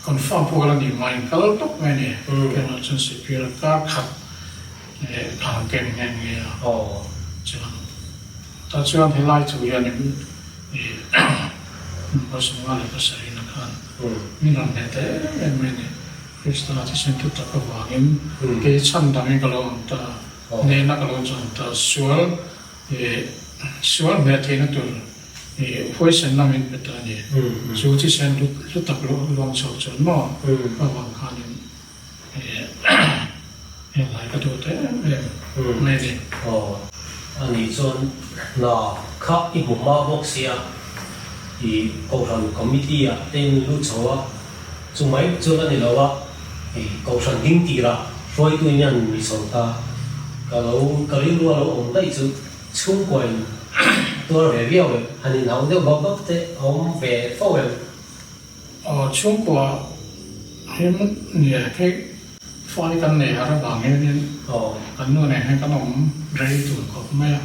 S2: Confirm pawh ka la ni mai kal tawp mai a ni. Keimah chuan Sipira kar khat thang ken nghe nghe a. Chuan tah chuan helai thu hianin 57 khan min rawn hneh ta em em mai a ni. Krista thisen thu tak avangin kei chhan dangin ka lo awm ta, hnehna ka lo chan ta, sual sual hneh theihna tur Huaisen lam in pe ta a ni. Chu thisen hlu tak luang chho chuan maw avang khanin helai ka duh ta em em mai a ni.
S1: Aw, a nih chuan hna kha i hmu hma bawk sia, i Kohhran Committee ah te in lut chho a, chu mai chuan a ni lo a, i Kohhran ding tirah hruaitu in an ni chho ta, ka lo ka rilru a lo awm daih chu. Chhungkuain tuar ve viau em? Han inhauh deuh bak bak te a awm ve fo em?
S2: Aw, chhungkua him nia hei fai kan nei har avang hianin kan nu nen hian kan awm rei tur khawp mai a.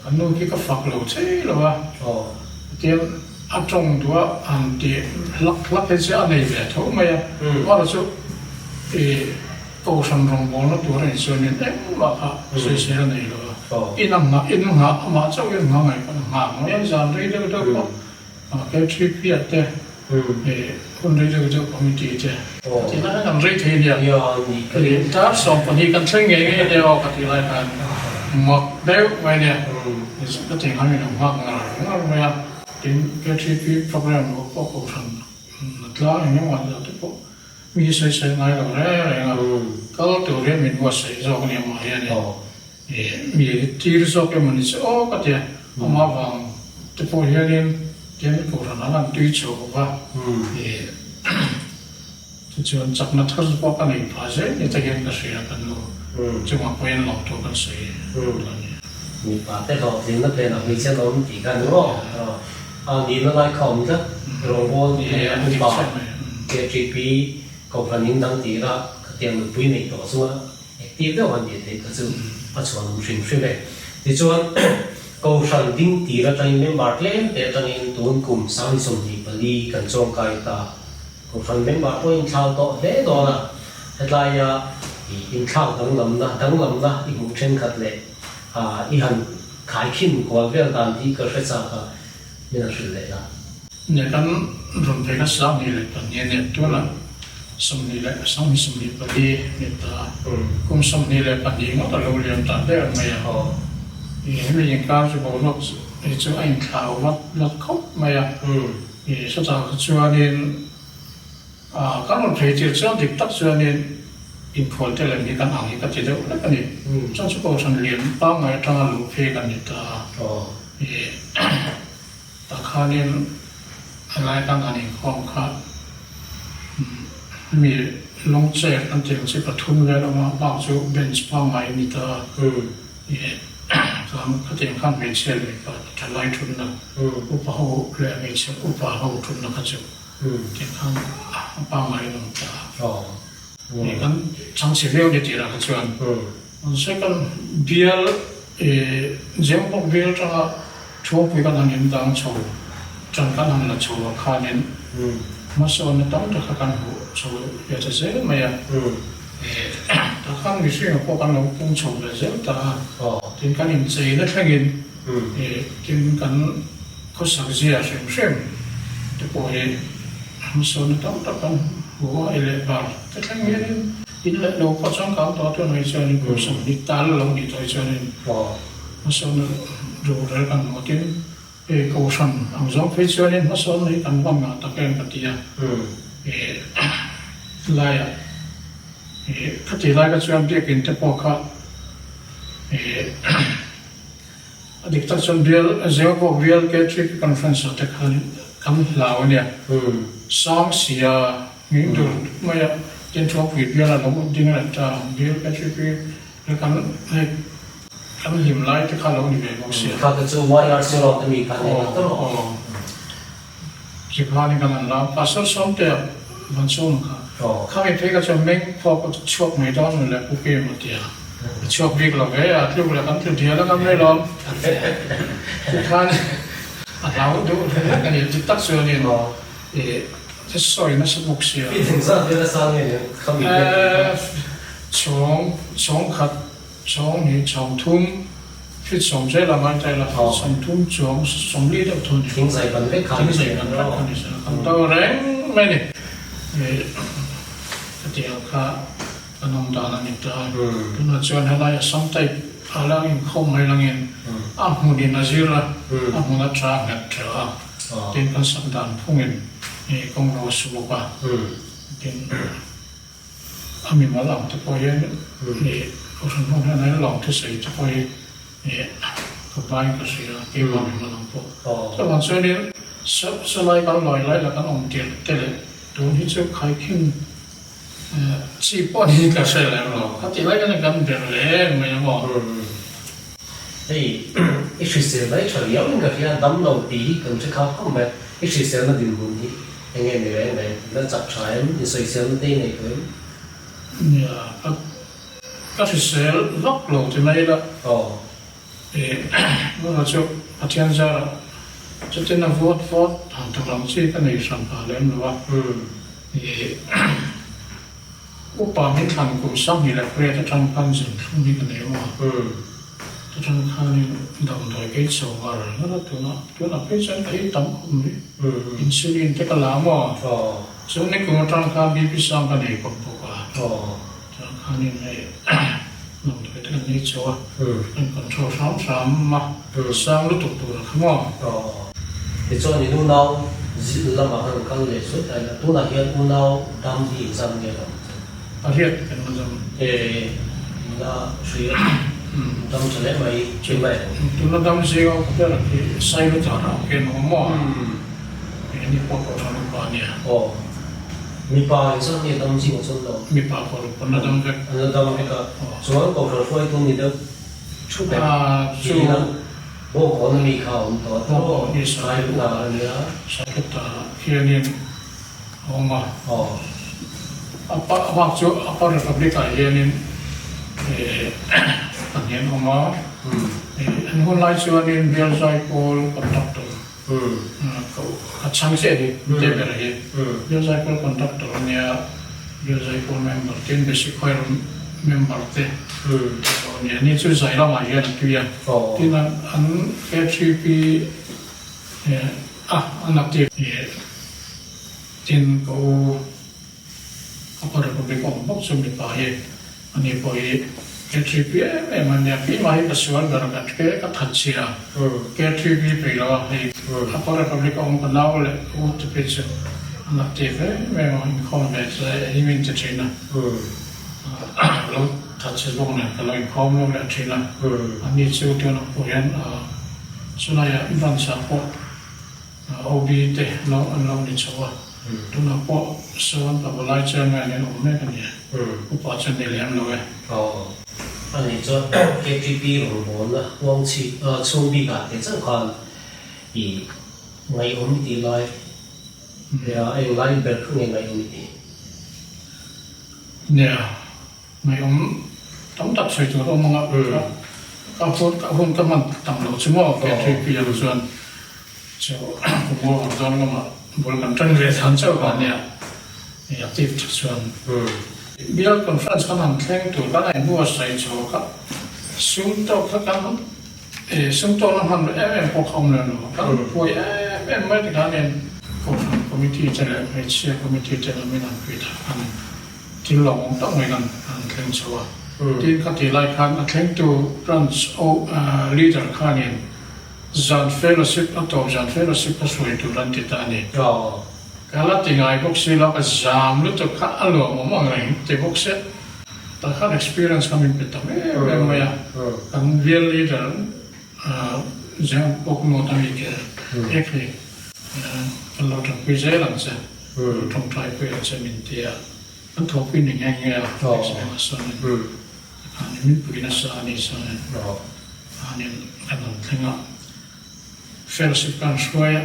S2: Kan nu khi ka fak lo chei lo a, tiang a tawng duh a han tih hlak hlak hi chu a nei ve tho mai a. Amaherawhchu chu i Kohhran rawngbawlna tur a nih chuanin engmah kha sawisel a nei lo a, in a nghah in nghah amah chauh in nghah ngaih pawn a nghah mai a, zan rei deuh deuh pawh KTP ah te hun rei deuh deuh committee te ka tih lai khan an rei thei nia, dar 12 kan thleng ngei ngei ania aw ka tih lai khan mak deuh mai ania, ka tih khan min lo nghak ngar ngar mai a, tin KTP program pawh kohhran tlang engemaw zah te pawh Mi sawisel ngai lo reng reng a, kal tur hian min buatsaih zawk a ni amah hian i mi tir zawk emaw ni che aw ka ti a, amah vang te pawh hianin tian kohhran an han tui chho bawk a, tichuan chakna thar pawh ka nei phah zel ni te hian ka hria kan nu chungah pawhin lawm tur kan sawi a ni.
S1: Mipa te hlawhtlinna phenah hmeichhia an awm tih kha ni maw? A nihna lai kha awm tlat, rawngbawl leh upa KTP kohhran in dang tira khatiang nupui neih tawh chunga active deuh han tih theih kha chu a chhuanawm hrim hrim e. Tichuan kohhran ding tir atangin member tlem te atangin tun kum 24 kan chuangkai ta. Kohhran member pawh inthlau tawh hle dawn a, hetlaia i inthlak danglamna danglamna i hmuh thenkhat leh i han khaikhin kual vel dan hi ka hre chak a, min han hrilh leh la.
S2: Nia kan rawn phei kha 22 a nia, tunah 20 24 ni ta a, kum 22 ngawt a lo liam ta der mai a. Hemi inkar chu boruak chu a inthlau vat vat khawp mai a. I chutah kha chuanin kan rawn phei tir chuan dik tak chuanin inkhual te lem hi kan ang hi ka ti deuh hlek a ni. Chuan chu kohhran lian pangngai atanga luh phei kan ni ta a. I tah khanin a lai kan han inkhawm kha mi long chair kan tih ang chi pathum vel awm a, bak chu bench pangngai a ni ta a. I chuan khatiang khan hmeichhia leh mipa thalai thutna upa ho leh hmeichhe upa ho thutna kha chu tiang khan a pangngai in awm ta a. Ni kan chhangchhe viau ni tirah kha chuan second bial Zengpawk bial atanga Thuampui kan han indang chho tan kan han la chho ah khanin hmasawnna tam tak kha kan hmuh chho ve ta zel mai a. Tah khan mihringa pawh kan lo pung chho ve zel ta a, tin kan incheina thlengin tin kan khawsak zia hrim hrim te pawh hi hmasawnna tam tak kan. hu a, ei leh bar te thleng hianin in leh lo pawh changkang tawh a tunah hi chuanin kum 20 tal lo nih tawh hi chuanin hmasawnna rorel kan hmu tin hei kohhran ang zawng phei chuanin hmasawnna hi kan va ngah tak em ka ti a, laiah khati lai kha chuan biakin te pawh kha A dik tak chuan bial Zeobawk bial KTP conference ah te khan kan hlau a nia. Sang sia nghing dur mai a tin Thuangpui bial a lo ding leh ta ang bial KTP le kan hei kan hlim lai te kha lo ni ve bawk sia.
S1: Kha te chu YRC road a mi kha ni ang tawh rawh.
S2: Zikhanin kan han la Pastor Sawmtea Vansawma kha khami phei kha chuan meng phawk a chhuak mai dawn lo le Pu Pem a ti a, a chhuak bik lo ve a, tluk leh kan tlu dial a ngam mai lawm. Tikhan a hlau duh hle a ni, dik tak chuanin i sawi nasa bawk sia.
S1: I thing zat vel a sang nge nen khami phei kha?
S2: Chhawng, chhawng khat. Chawng hi chawng thum, feet 60 a ngai ta ila, feet 30 chuang 40 deuh thu a ni.
S1: Thing zai ban vek kha a ni
S2: Thing zai ban vek kha a ni sir. Kan do reng mai a ni. Ka tih ang kha kan awm dan a ni ta. Tunah chuan helai Assam type a la inkhawm mai langin a hmunin a zir a, a hmun a tha nghet tha a, tin kan sak dan phungin kawng ro a su bawk a, tin. A mimal ang te pawh hian ih kohhran hmun hian an lawng thusawi te pawh hi ih ka bain ka hria keimah mimal ang pawh. Chuvang chuanin salai kal lawi lai la kan awm tirh te leh tun hi chu khaikhin chi pawh ni ka hre lem lo. Khatih lai khan kan ber leh em mai ang aw.
S1: Hei i hrisel mai tha riau in ka hria damlo tih hi kan hre khak khawp mai i hriselna dinhmun hi. Enge ni reng reng, la chak tha em? I sawisel na te i nei tawh em?
S2: Nia, ka ka hrisel vak lo ti mai la.
S1: Aw.
S2: Ih, tunah chu Pathian zarah chutin a vawt vawt han tur ang chi ka nei hran phah lem lo a. Ih, upa min thlan kum 28 atang khan zin thlum hi ka nei maw a. Chutang khanin damdawi kei chho ngar ngar a, tunah tunah phei chuan ka ei tam khawp mai. Insulin te ka la maw? Chu nikum atang khan BP sang ka nei kawp bawk a. Chutang khanin hei damdawi te kan ei chho a, kan control hram hram a, sang lutuk tur a kha maw?
S1: Tichuan in unau zilh lamah khan kal leh zut a, tunah hian unau dam hi inzam nge lo?
S2: A riat kan la dam.
S1: E, la hria dam tha hle mai chin mai.
S2: Tuna dam zinga ka ber hi Sailutara ang hian a awm maw? E, ni pawh Kohhran upa a nia.
S1: Aw, mipa in zat nge dam zingah chuan lo?
S2: Mipa pawh an la dam vek.
S1: An la dam vek a, chuan Kohhran hruaitu ni deuh thup em?
S2: Chu.
S1: Bawngkawn ami kha a awm tawh a,
S2: Bawngkawn hi
S1: Sailutara a nia.
S2: Sailutara hianin. a awm a.
S1: Aw.
S2: A pa a bak chu Upper Republic ah hianin eh pahnih an awm a. Eh an hun lai chuanin Bial Zaipawl conductor ka chhang chiah hi te ber hi Bial Zaipawl conductor a nia Bial Zaipawl member tin Basic Choir member te a nia. Ni chu zai lamah hian a tui a. Tin an K3P A, an active hle. Tin, ka u Upper Republic awm bawk chu mipa hi ani pawh hi K3P em em a nia. Keimah hi ka sual ber a, ka ṭhe ka that chhia a, K3P peih lo a, hei Upper Republic a awm ka nau leh ka u te phei chu an active em em a, inkhawm ve te hi min ti ṭhin a, lo that chhe bawk nen ka lo inkhawm lo leh ṭhin a, ani chu tunah pawh hian Chulaiah branch ah pawh OB te lo an lo ni chho a, tunah pawh sawn ka valai chairman in awm mek a ni a, upa chu ni lem lo e.
S1: Aw, a nih chuan KTP rawngbawlna huang chhi chhung bikah te chauh khan i ngaihawm i tih lai nia eng lai ber kha nge ngaihawm i tih?
S2: Nia, Ngaihawm tam tak sawi tur a awm ang a, ka hun ka hun ka hman tam loh chu maw KTP ang chuan chu kum mual ang dawn lamah bul kan tan ve than chauh a nia active tak chuan. Bial conference kan han thleng tur kan a inbuatsaih chho kha sum tawk kha kan sum tawkna hman em em pawh kha awm lem lo, kan buai em em mai tikhan in kohhran. Committee te leh Hmeichhia Committee te lamin an pui tak khan thil lawmawm tak mai kan han thleng chho a. Tin, kha tih lai khan a thlengtu Branch Leader khanin zan fellowship a tawp zan fellowship a hruai tur an ti ta a ni. Ka la ti ngai bawk si lo, ka zam lutuk kha a lawmawm ang reng ti bawk se tah khan experience kha min pe tam em em mai a. Kan bial leader Zeng bawk nawt a mi ke ek hi kan lo tanpui zel ang che, lo tawngtaipui ang che min ti a, kan thawhpui ni nghe nghe a, experience sawn in min pui nasa a ni sawn in anin kan han thleng a. Fellowship kan hruai a,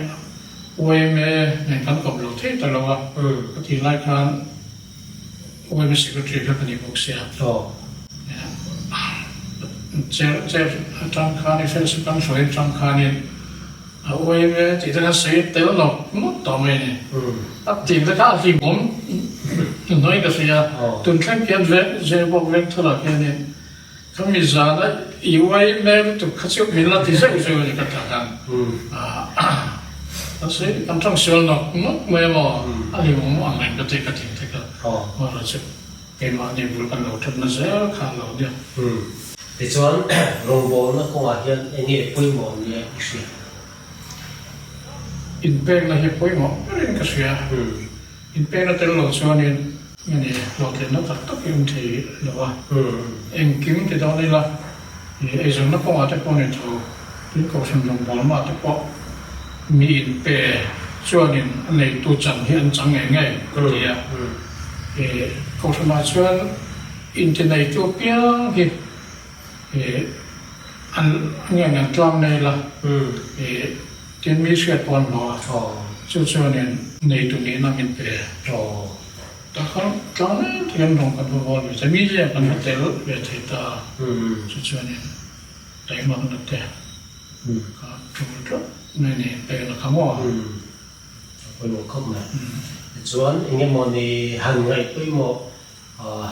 S2: yma nen kan kawp lo thei ta lo a, ka tih lai khan yma secretary kha ka ni bawk sia. Chair chair atang khanin fellowship kan hruai atang khanin a yma tih te khan sawi tel nawk nawk tawh mai a ni. A tih te kha a hlimawm hnuai ka hria, tun thleng khian Zehbawk Vengthawlah khianin Ka mi zana i uai hmel lutuk kha chu min la ti zeuh zeuh a ni ka tak ang. Kan sawi kan tawng sual nawk nawk mai amaw a hlimawm ang reng ka ti ka tih te kha erawh chu keimahni bul kan lo thatna zel kha a lo nia.
S1: Tichuan rawngbawlna kawngah hian eng nge pawimawh nia i hria?
S2: Inpekna hi pawimawh berin ka hria. Inpekna tel lo chuanin nge ni hlawhtlinna tak tak hi awm thei lo a, engkim ti dawn ila i eizawnna kawngah te pawh ni tho, tin kohhran rawngbawlna te pawh mi inpe chuanin a neitu chan hi an chang ngei ngei ka ti a. I kohhranah chuan inti neitu apiang hi i an nge an tlang nei la i tin mi hriat pawh an hlawh a, chu chuanin neitu nihna min pe. Tah khan tlang mai takin rawng kan va vawl ve thei, mi ziah kan va tel ve thei ta a, chu chuanin taimakna te kha tul tlat mai a ni, pekna kha maw?
S1: A pawimawh khawp mai. Tichuan engemawni han ngaih pawimawh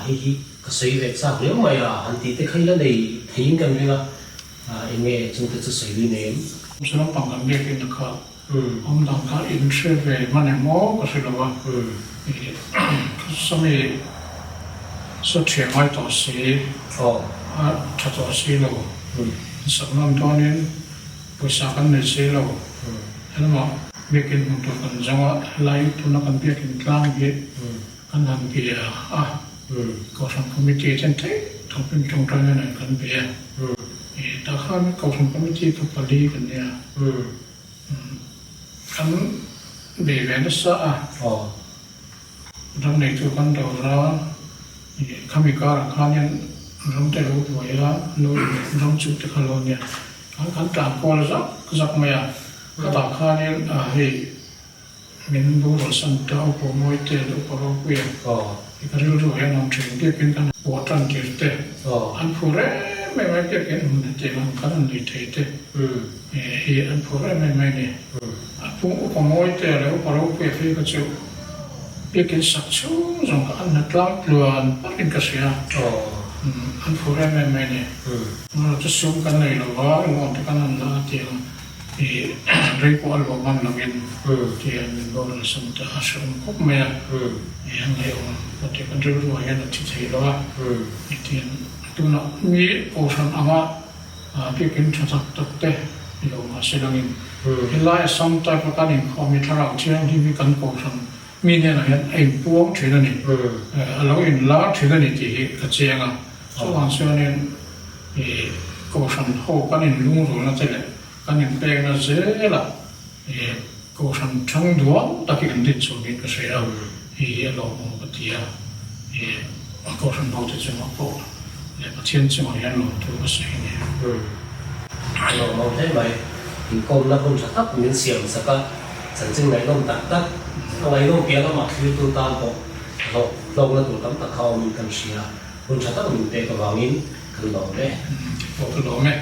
S1: Hei hi ka sawi ve chak riau mai a, han tih te kha ila nei theiin kan ring a, eng nge chungte chu sawi lui nei em?
S2: Chu lampang kan biakin a kha awm dang kha in hre ve hman em aw ka hre lo a, sawmi saw thiam ngai tawh si, a tha tawh si lo, sak nawm dawnin pawisa kan nei si lo, helamah biakin hmu tur kan zawng a, helai tuna kan biakin tlang hi Kan han bia a, Kohhran Committee ten theih thawpin tawngtaina nen kan bia. I tah khan Kohhran Committee kha pali kan nia. Kan bei ve nasa a, ram neitu kan dawr a, i khami karah khanin ram te lo buai a, lo ram chu te kha lo nia. Kan tlan kual zak zak mai a, khatah khanin hei Min boral san ta upa mawi te leh upa ropui ang i ka rilru hian awm thin biakin kan pawh tan tir te an phur em em mai biakin hun hetiang ang kan han nei thei te hi an phur em em mai a ni. A pu upa mawi te leh upa ropui a phei kha chu biakin sak chhung zawng kha an hna tlang tluan parin ka hria an phur em em mai a ni. Chu sum kan nei lo va loan te kan han la a tiang. I rei pawh a luah hman lovin ti an min boral san ta a hrehawm khawp mai a, i a ngaihawm ka ti kan rilruah hian a thi thei lo a, i tian tunah mi kohhran anga biakin tha tak tak te ni lo mahse langin helai Assam type a kan inkhawm hi thlarau thianghlim hi kan kohhran mi hnenah hian a inpuang thin a ni, a lo inlar thin a ni tih hi ka chiang a, chuvang chuanin i kohhran ho kan inlungrulna te leh kan inpekna zelah i kohhran thang duang tak hi kan din chhuak in ka hria a, hei hi a lawmawm ka ti a, i kohhran ho te chungah pawh leh Pathian chungah hian lawmthu ka sawi a ni.
S1: A lawmawm hle mai. Inkawmna hun tha tak min siam sak a, chanchin ngaihnawm tak tak a ngaihnawm piah lamah thlirtu tan pawh hlawk hlawkna tur tam tak kha awmin kan hria. Hun tha tak min pek avangin kan lawm e.
S2: Pawh ka lawm e.